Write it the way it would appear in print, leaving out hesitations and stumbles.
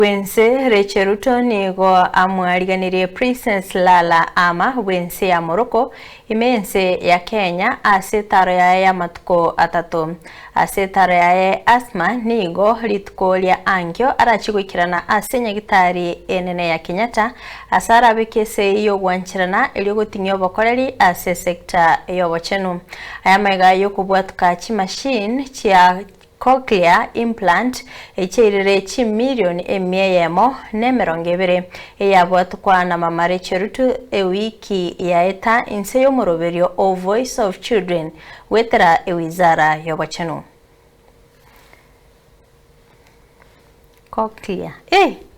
Bw'ense Rachel Ruto nigo amwariganirie Princess Lala Ama bw'ense ya Morocco ime y'ense ya Kenya ase etaro yaye y'amatuko atato. Ase etaro yaye Asma nigo rituko ria ankio arachie goikerana ase nyagitari enene ya Kenyatta ase arabeke esegi y'ogwancherana erio goting'ia obokoreri ase esecta y'obochenu. Aya amaiga y'okobwatuka chimachine chia Cochlear implant echiairire chimilioni emia eyemo na emerongo ebere, eyabwatukwa na Mama Rachel Ruto ewiki yaeta inse y'omoroberio o Voice of Children goetera ewizara y'obochenu. Cochlear. Eh!